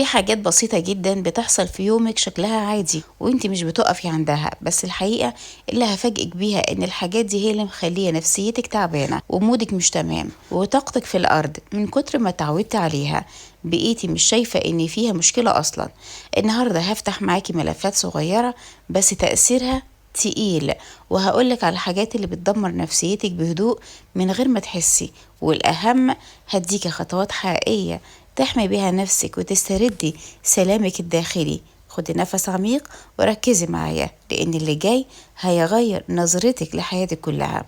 في حاجات بسيطة جدا بتحصل في يومك شكلها عادي وانت مش بتقفي عندها، بس الحقيقة اللي هفاجئك بيها ان الحاجات دي هي اللي مخلية نفسيتك تعبانة ومودك مش تمام وطاقتك في الارض من كتر ما اتعودتي عليها، بقيتي مش شايفة ان فيها مشكلة اصلا. النهاردة هفتح معاكي ملفات صغيرة بس تأثيرها تقيل، وهقولك على الحاجات اللي بتدمر نفسيتك بهدوء من غير ما تحسي، والأهم هديكي خطوات حقيقية تحمي بيها نفسك وتستردي سلامك الداخلي. خدي نفس عميق وركزي معايا لأن اللي جاي هيغير نظرتك لحياتك كلها.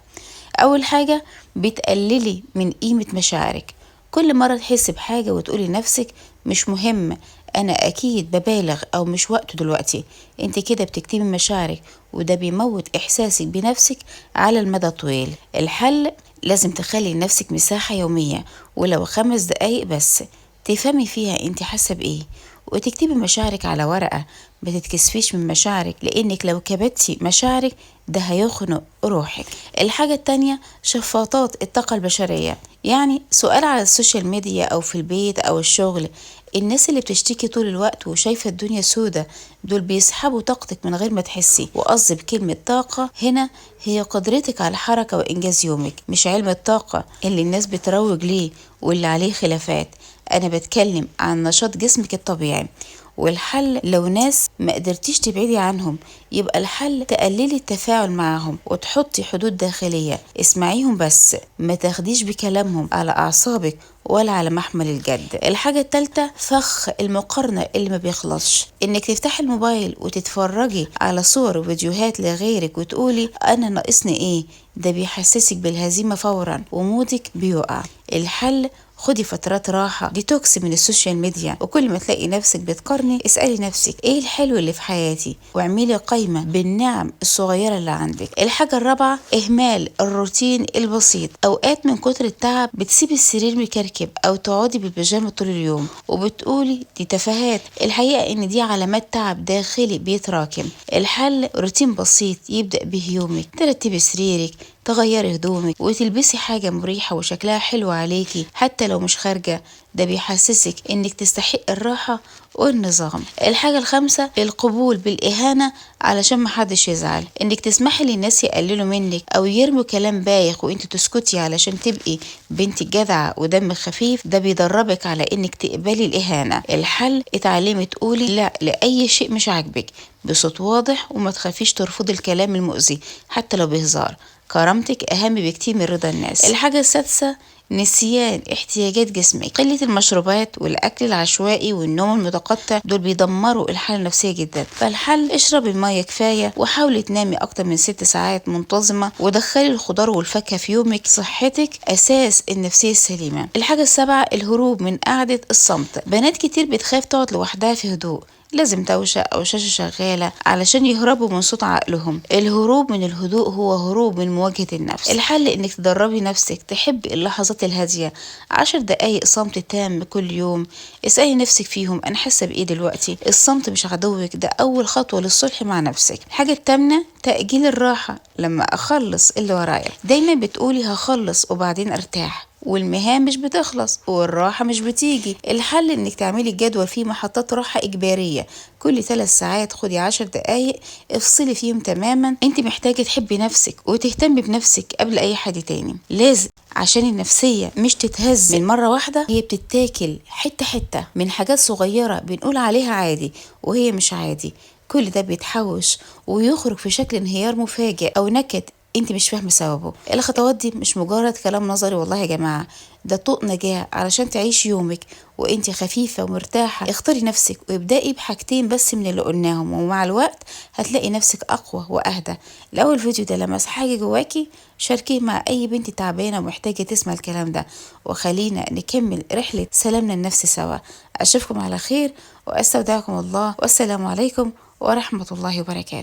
أول حاجة، بتقللي من قيمة مشاعرك. كل مرة تحسي بحاجة وتقولي لنفسك مش مهم، أنا أكيد ببالغ أو مش وقته دلوقتي، أنت كده بتكتمي مشاعرك وده بيموت إحساسك بنفسك على المدى الطويل. الحل، لازم تخلي لنفسك مساحة يومية ولو 5 دقايق بس تفهمي فيها أنت حاسة بإيه، وتكتبي مشاعرك على ورقة. ما تتكسفيش من مشاعرك لأنك لو كبتي مشاعرك ده هيخنق روحك. الحاجة التانية، شفاطات الطاقة البشرية. يعني سؤال على ال social media أو في البيت أو الشغل، الناس اللي بتشتكي طول الوقت وشايفة الدنيا سودة دول بيسحبوا طاقتك من غير ما تحسي. وقصدي بكلمة طاقة هنا هي قدرتك على الحركة وإنجاز يومك، مش علم الطاقة اللي الناس بتروج ليه واللي عليه خلافات. أنا بتكلم عن نشاط جسمك الطبيعي. والحل، لو ناس ما قدرتيش تبعدي عنهم يبقى الحل تقللي التفاعل معاهم وتحطي حدود داخلية. اسمعيهم بس، ما تاخديش بكلامهم على أعصابك ولا على محمل الجد. الحاجة التالتة، فخ المقارنة اللي ما بيخلصش. انك تفتحي الموبايل وتتفرجي على صور وفيديوهات لغيرك وتقولي انا ناقصني ايه، ده بيحسسك بالهزيمة فورا ومودك بيقع. الحل، خدي فترات راحة، ديتوكس من ال social media، وكل ما تلاقي نفسك بتقارني اسألي نفسك ايه الحلو اللي في حياتي، واعملي قايمة بالنعم الصغيرة اللي عندك. الحاجة الرابعة، اهمال الروتين البسيط. اوقات من كتر التعب بتسيبي السرير مكركب او تقعدي بالبيجامة طول اليوم وبتقولي دي تفاهات. الحقيقة ان دي علامات تعب داخلي بيتراكم. الحل، روتين بسيط يبدأ به يومك. ترتبي سريرك، تغيري هدومك، وتلبسي حاجة مريحة وشكلها حلو عليكي حتى لو مش خارجة، ده بيحسسك انك تستحق الراحة والنظام. الحاجة الخامسة، القبول بالإهانة علشان محدش يزعل. انك تسمحي للناس يقللوا منك او يرموا كلام بايخ وانت تسكتي علشان تبقي بنت جدعة ودم خفيف، ده بيدربك على انك تقبلي الإهانة. الحل، اتعلمي تقولي لا لأي شيء مش عاجبك بصوت واضح، وما تخافيش ترفضي الكلام المؤذي حتى لو بهزار. كرامتك أهم بكتير من رضا الناس. الحاجة السادسة، نسيان احتياجات جسمك. قلة المشروبات والأكل العشوائي والنوم المتقطع دول بيدمروا الحالة النفسية جدا. فالحل، اشربي المية كفاية وحاولي تنامي أكتر من 6 ساعات منتظمة، ودخلي الخضار والفاكهة في يومك. صحتك أساس النفسية السليمة. الحاجة السابعة، الهروب من قعدة الصمت. بنات كتير بتخاف تقعد لوحدها في هدوء، لازم دوشة أو شاشة شغالة علشان يهربوا من صوت عقلهم. الهروب من الهدوء هو هروب من مواجهة النفس. الحل، إنك تدربي نفسك تحبي اللحظات الهادية، 10 دقايق صمت تام كل يوم. اسألي نفسك فيهم أنا حاسة بإيه دلوقتي. الصمت مش عدوك، ده أول خطوة للصلح مع نفسك. الحاجة التامنة، تأجيل الراحة. لما أخلص اللي ورايا. دايما بتقولي هخلص وبعدين أرتاح، والمهام مش بتخلص والراحة مش بتيجي. الحل، انك تعملي جدول فيه محطات راحة اجبارية، كل 3 ساعات خدي 10 دقايق افصلي فيهم تماما. انت محتاجة تحبي نفسك وتهتمي بنفسك قبل اي حد تاني، لازم، عشان النفسية مش تتهز من مرة واحدة، هي بتتاكل حتة حتة من حاجات صغيرة بنقول عليها عادي وهي مش عادي. كل ده بيتحوش ويخرج في شكل انهيار مفاجئ او نكد انت مش فاهمه سببه. الخطوات دي مش مجرد كلام نظري والله يا جماعه، ده طوق نجاه علشان تعيشي يومك وانت خفيفه ومرتاحه. اختاري نفسك وابدأي بحاجتين بس من اللي قلناهم، ومع الوقت هتلاقي نفسك اقوى واهدى. لو الفيديو ده لمس حاجه جواكي شاركيه مع اي بنت تعبانه ومحتاجه تسمع الكلام ده، وخلينا نكمل رحله سلامنا النفسي سوا. اشوفكم على خير واستودعكم الله، والسلام عليكم ورحمه الله وبركاته.